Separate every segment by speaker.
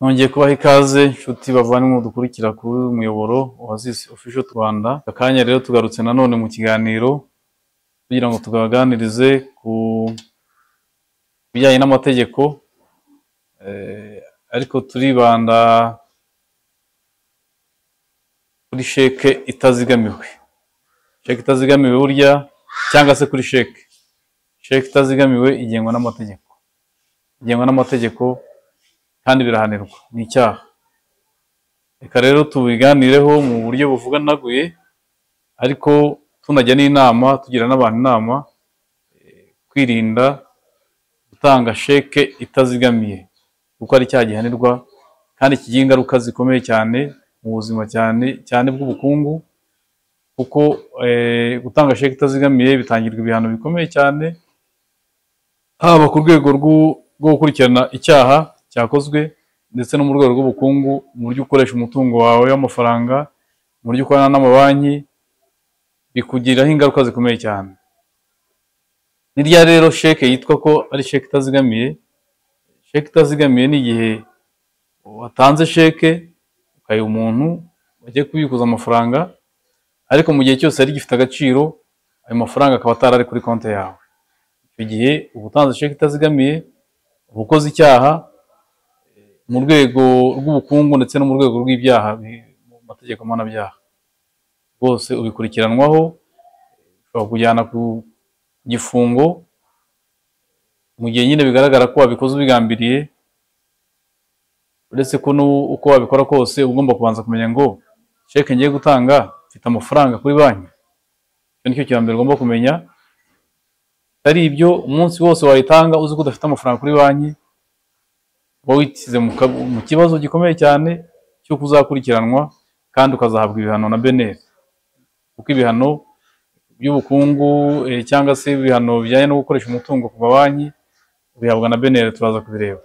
Speaker 1: Nongeye kubaha ikaze nshuti bavandimwe dukurikira kuri uyu muyoboro Oasis Official Rwanda. Aka kanya rero tugarutse nanone mu kiganiro kugira ngo tubaganirize ku bijyanye n'amategeko, ariko turibanda kuri sheke itazigamiwe. Sheke itazigamiwe burya, cyangwa se kuri sheke. Sheke itazigamiwe igengwa n'amategeko. Igengwa n'amategeko kandi birahanirwa, ni icyaha. Reka rero tubiganireho mu buryo buvuganaguye, ariko tunajya n'inama, tugira n'abantu inama kwirinda gutanga sheke itazigamiye, kuko ari icyaha gihanirwa kandi kigira ingaruka zikomeye cyane mu buzima, cyane cyane bw'ubukungu, kuko gutanga sheke itazigamiye bitangirwa ibihano bikomeye cyane, haba ku rwego rwo gukurikirana icyaha cyakozwe, ndetse no mu rwego rw'ubukungu, mu buryo ukoresha umutungo wawe w'amafaranga, mu buryo ukorana n'amabanki, bikugiraho ingaruka zikomeye cyane. Ni ryari rero sheke yitwa ko ari sheke itazigamiye? Sheke itazigamiye ni igihe watanze sheke ukayiha umuntu wagiye kubikuza amafaranga, ariko mu gihe cyose yari gifite agaciro, ayo mafaranga akaba atari ari kuri konti yawe. Icyo gihe uba utanze sheke itazigamiye, uba ukoze icyaha mu rwego rw'ubukungu ndetse no mu rwego rw'ibyaha mu mategeko mpanabyaha. Rwose ubikurikiranwaho, ushobora kujyana ku gifungo mu gihe nyine bigaragara ko wabikoze ubigambiriye. Uretse ko uko wabikora kose uba ugomba kubanza kumenya ngo sheke ngiye gutanga mfite amafaranga kuri banki. Icyo nicyo cya mbere ugomba kumenya. Atari ibyo, umunsi wose wayitanga uzi ko udafite amafaranga kuri banki, uba wishyize mu kibazo gikomeye cyane cyo kuzakurikiranwa kandi ukazahabwa ibihano na BNR, kuko ibihano by'ubukungu cyangwa se ibihano bijyanye no gukoresha umutungo ku mabanki ubihabwa na BNR, turaza kubireba.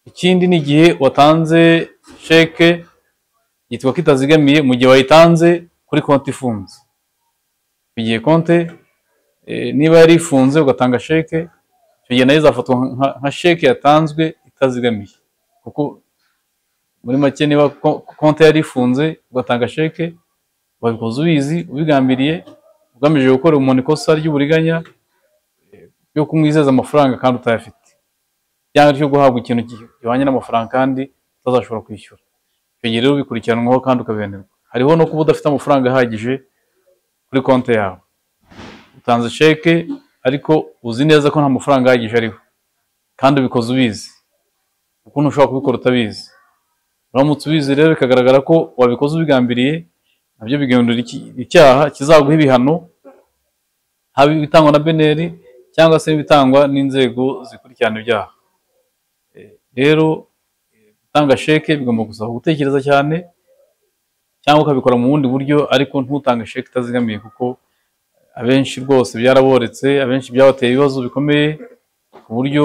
Speaker 1: Ikindi ni igihe watanze sheke yitwa ko itazigamiye mu gihe wayitanze kuri konti ifunze. Igihe konti niba yari ifunze ugatanga sheke, icyo gihe nayo izafatwa nka sheke yatanzwe itazigamiye, kuko muri make niba konti yari ifunze ugatanga sheke, wabikoze ubizi, ubigambiriye, ugamije gukora umuntu ikosa ry'uburiganya ryo kumwizeza amafaranga kandi utayafite, cyangwa ryo guhabwa ikintu gihwanye n'amafaranga kandi utazashobora kwishyura. Icyo gihe rero ubikurikiranwaho kandi ukabihanirwa. Hariho no kuba udafite amafaranga ahagije kuri konti yawe. Utanze sheke ariko uzi neza ko nta mafaranga ahagije ariho, kandi ubikoze ubizi, kuko ntushobora kubikora utabizi. Uramutse ubizi rero bikagaragara ko wabikoze ubigambiriye, nabyo bigahindura icyaha kizaguha ibihano, haba ibitangwa na BNR cyangwa se ibitangwa n'inzego zikurikirana ibyaha. Rero gutanga sheke bigomba gusaba gutekereza cyane, cyangwa ukabikora mu bundi buryo, ariko ntutange sheke itazigamiye, kuko abenshi rwose byaraboretse, abenshi byabateye ibibazo bikomeye, ku buryo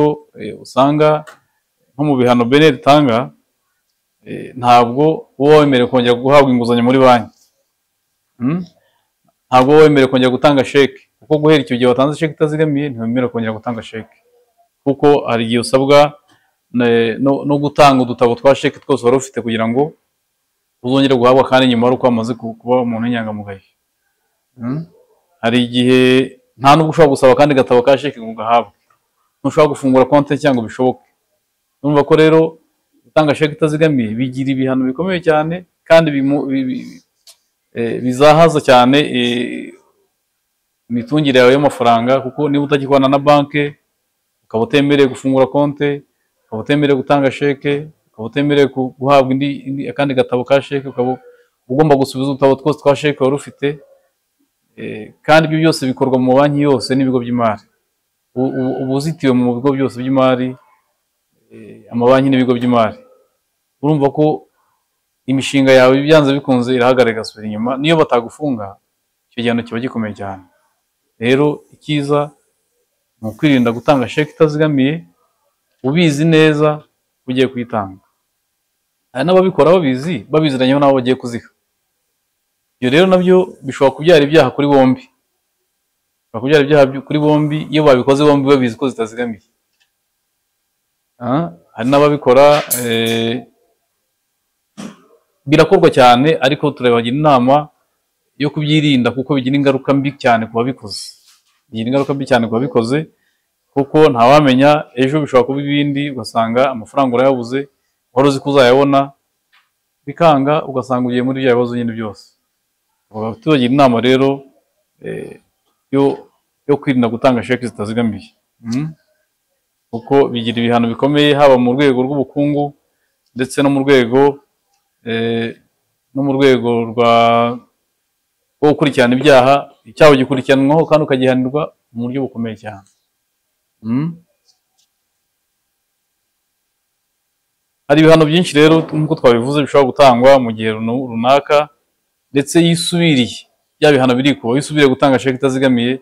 Speaker 1: usanga nko mu bihano BNR itanga, ntabwo uba wemerewe kongera guhabwa inguzanyo muri banki. Ntabwo uba wemerewe kongera gutanga sheke, kuko guhera icyo gihe watanze sheke itazigamiye ntiwemerewe kongera gutanga sheke, kuko hari igihe usabwa no gutanga udutabo twa sheke twose wari ufite kugira ngo uzongere guhabwa kandi nyuma ari uko wamaze kuba umuntu w'inyangamugayo. Hari igihe nta nubwo ushobora gusaba kandi gatabo ka sheke ngo ugahabwe, ntushobora gufungura konti cyangwa bishoboke. Urumva ko rero gutanga sheke itazigamiye bigira ibihano bikomeye cyane, kandi bizahaza cyane imitungire yawe y'amafaranga, kuko niba utagikorana na banki, ukaba utemerewe gufungura konti, ukaba utemerewe gutanga sheke, ukaba utemerewe guhabwa akandi gatabo ka sheke, ukaba ugomba gusubiza udutabo twose twa sheke wari ufite, kandi ibyo byose bikorwa mu mabanki yose n'ibigo by'imari. Uba uzitiwe mu bigo byose by'imari, amabanki n'ibigo by'imari. Urumva ko imishinga yawe byanze bikunze irahagarara igasubira inyuma, niyo batagufunga icyo gihano kiba gikomeye cyane. Rero icyiza ni ukwirinda gutanga sheke itazigamiye ubizi neza ugiye kuyitanga. Hari n'ababikora babizi, babiziranyeho n'abo bagiye kuziha. Ibyo rero nabyo bishobora kubyara ibyaha kuri bombi. Bishobora kubyara ibyaha kuri bombi iyo babikoze bombi babizi ko zitazigamiye. Hari n'ababikora, birakorwa cyane, ariko turabagira inama yo kubyirinda kuko bigira ingaruka mbi cyane ku babikoze. Bigira ingaruka mbi cyane ku babikoze kuko ntawamenya ejo bishobora kuba ibindi, ugasanga amafaranga urayabuze, wari uzi ko uzayabona bikanga, ugasanga ugiye muri bya bibazo nyine byose. Tubagira inama rero yo kwirinda gutanga sheki zitazigamiye, kuko bigira ibihano bikomeye haba mu rwego rw'ubukungu ndetse no mu rwego rwa rwo gukurikirana ibyaha. Icyaha gikurikiranwaho kandi ukagihanirwa mu buryo bukomeye cyane. Hari ibihano byinshi rero nk'uko twabivuze bishobora gutangwa mu gihe runaka, ndetse yisubiriye bya bihano birikuba. Iyo usubiriye gutanga sheki itazigamiye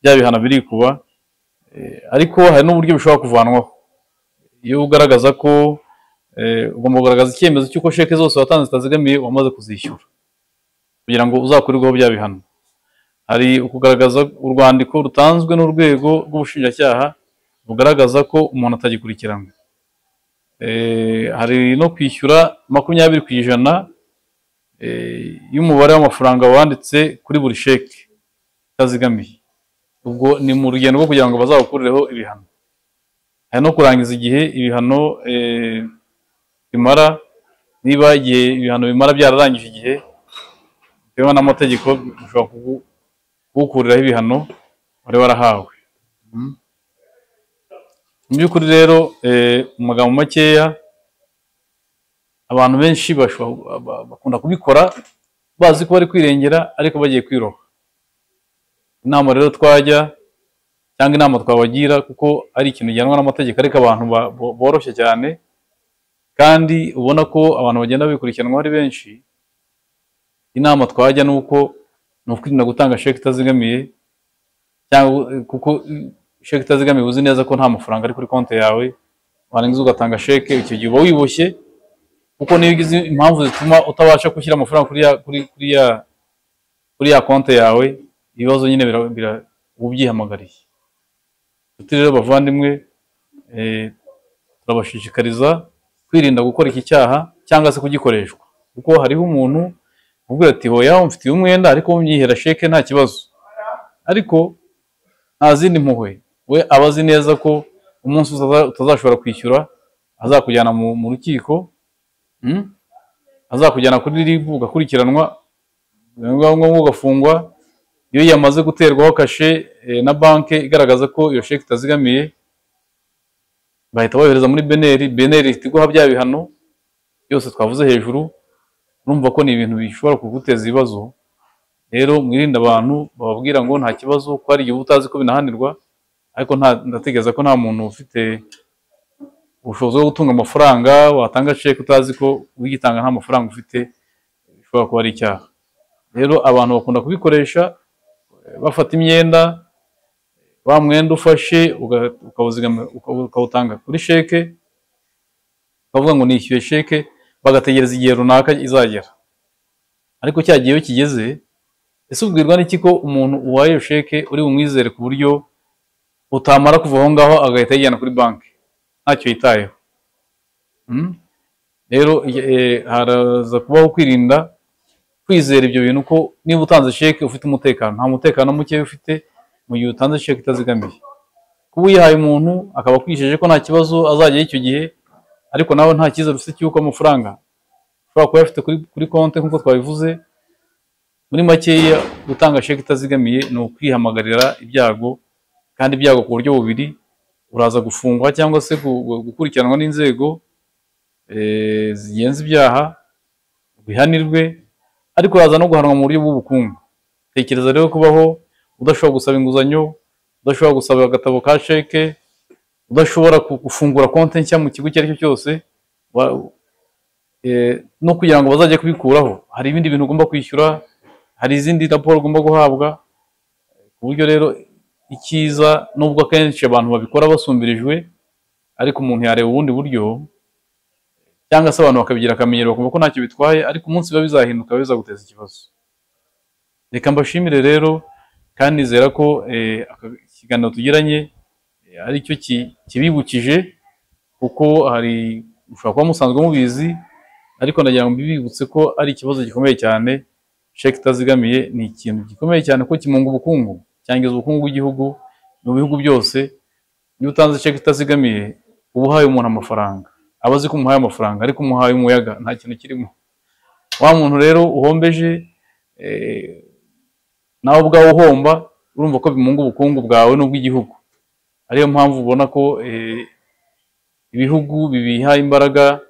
Speaker 1: bya bihano birikuba, ariko hari n'uburyo bishobora kuvanwaho. Iyo ugaragaza ko ugomba kugaragaza icyemezo cy'uko sheke zose watanze zitazigamiye wamaze kuzishyura kugira ngo uzakurirweho bya bihano. Hari ukugaragaza urwandiko rutanzwe n'urwego rw'ubushinjacyaha rugaragaza ko umuntu atagikurikiranwe. Hari no kwishyura 20% y'umubare w'amafaranga wanditse kuri buri sheke itazigamiye. Ubwo ni mu rugendo rwo kugira ngo bazawukurireho ibihano. Hari no kurangiza igihe ibihano bimara, niba igihe ibihano bimara byararangije igihe bitewe n'amategeko bishobora kugukuriraho ibihano wari warahawe. Mu by'ukuri rero mu magambo makeya, abantu benshi bakunda kubikora bazi ko bari kwirengera ariko bagiye kwiroha. Inama rero twajya cyangwa inama twabagira, kuko ari ikintu gihanwa n'amategeko ariko abantu boroshye cyane, kandi ubona ko abantu bagenda bikurikiranwa ari benshi. Inama twajya nuko ni ukwirinda gutanga sheki itazigamiye, cyangwa kuko sheki itazigamiye uzi neza ko nta mafaranga ari kuri konti yawe, warangiza ugatanga sheke, icyo gihe uba wiboshye, kuko niyo ugize impamvu zituma utabasha gushyira amafaranga kuri ya konti yawe, ibibazo nyine ubyihamagariye. Nshuti rero bavandimwe, turabashishikariza kwirinda gukora iki cyaha cyangwa se kugikoreshwa, kuko hariho umuntu ubwira ati hoya mfitiye umwenda ariko myihera sheke nta kibazo, ariko nta zindi mpuhwe, we aba azi neza ko umunsi utazashobora kwishyura azakujyana mu rukiko, azakujyana kuri RIB ugakurikiranwa, ngombwa ugafungwa. Iyo yamaze guterwaho kashe na banki igaragaza ko iyo sheke itazigamiye, bahita bohereza muri BNR. BNR ihita iguha bya bihano byose twavuze hejuru. Urumva ko ni ibintu bishobora kuguteza ibibazo. Rero mwirinde abantu bababwira ngo nta kibazo, ko hari igihe utazi ko binahanirwa, ariko ndatekereza ko nta muntu ufite ubushobozi bwo gutunga amafaranga watanga sheke utazi ko uyitanga nta mafaranga ufite, bishobora kuba ari icyaha. Rero abantu bakunda kubikoresha bafata imyenda, wa mwenda ufashe ukawutanga kuri sheke, bavuga ngo nishyuye sheke, bagategereza igihe runaka izagera. Ariko cya gihe iyo kigeze, ese ubwirwa n'iki ko umuntu uwaye iyo sheke uri bumwizere ku buryo utamara kuva aho ngaho agahita yijyana kuri banki ntacyo yitayeho? Rero haraza kubaho kwirinda kwizera ibyo bintu, ko niba utanze sheke ufite umutekano. Nta mutekano muke ufite mu gihe utanze sheke itazigamiye. Kuba uyihaye umuntu akaba akwijeje ko nta kibazo azajya icyo gihe, ariko nawe nta cyizere ufite cy'uko amafaranga ushobora kuba uyafite kuri konti nk'uko twabivuze. Muri makeya, gutanga sheke itazigamiye ni ukwihamagarira ibyago, kandi ibyago ku buryo bubiri: uraza gufungwa cyangwa se gukurikiranwa n'inzego zigenza ibyaha bihanirwe, ariko uraza no guhanwa mu buryo bw'ubukungu. Tekereza rero kubaho udashobora gusaba inguzanyo, udashobora gusaba agatabo ka sheke, udashobora gufungura konti nshya mu kigo icyo ari cyo cyose, no kugira ngo bazajye kubikuraho hari ibindi bintu ugomba kwishyura, hari izindi raporo ugomba guhabwa. Ku buryo rero icyiza, nubwo akenshi abantu babikora basumbirijwe, ariko umuntu yareba ubundi buryo, cyangwa se abantu bakabigira akamenyero bakumva ko ntacyo bitwaye, ariko umunsi biba bizahinduka bizaguteza ikibazo. Reka mbashimire rero, kandi nizera ko ikiganiro tugiranye aricyo kibibukije Kuko hari mushobora kuba musanzwe mubizi, ariko ndagira ngo mbibibutse ko ari ikibazo gikomeye cyane. Sheke itazigamiye ni ikintu gikomeye cyane kuko kimunga ubukungu, cyangiza ubukungu bw'igihugu mu bihugu byose. Iyo utanze sheke itazigamiye, uba uhaye umuntu amafaranga, aba azi ko umuhaye amafaranga, ariko umuhaye umuyaga, nta kintu kirimo. Wa muntu rero uhombeje, nawe ubwawe uhomba, urumva ko bimunga ubukungu bwawe n'ubw'igihugu. Ariyo mpamvu ubona ko ibihugu bibiha imbaraga,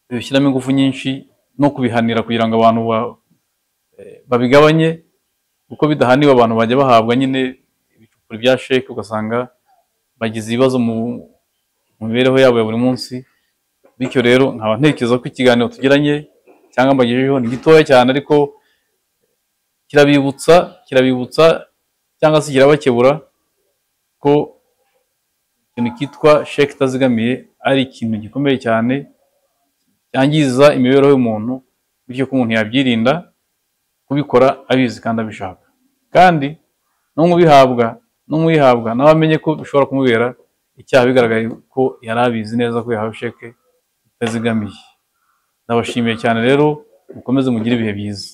Speaker 1: bibishyiramo ingufu nyinshi no kubihanira kugira ngo abantu babigabanye, kuko bidahaniwe abantu bajya bahabwa nyine ibicupuri bya sheke, ugasanga bagize ibibazo mu mibereho yabo ya buri munsi. Bityo rero nkaba ntekereza ko ikiganiro tugiranye cyangwa mbagejejeho ni gitoya cyane, ariko kirabibutsa cyangwa se kirabakebura ko ikintu cyitwa sheke itazigamiye ari ikintu gikomeye cyane cyangiza imibereho y'umuntu, bityo ko umuntu yabyirinda kubikora abizi kandi abishaka, kandi n'umubihabwa nawe amenye ko bishobora kumubera icyaha bigaragaye ko yari abizi neza ko yahawe sheke itazigamiye. Ndabashimiye cyane rero, mukomeze mugire ibihe byiza.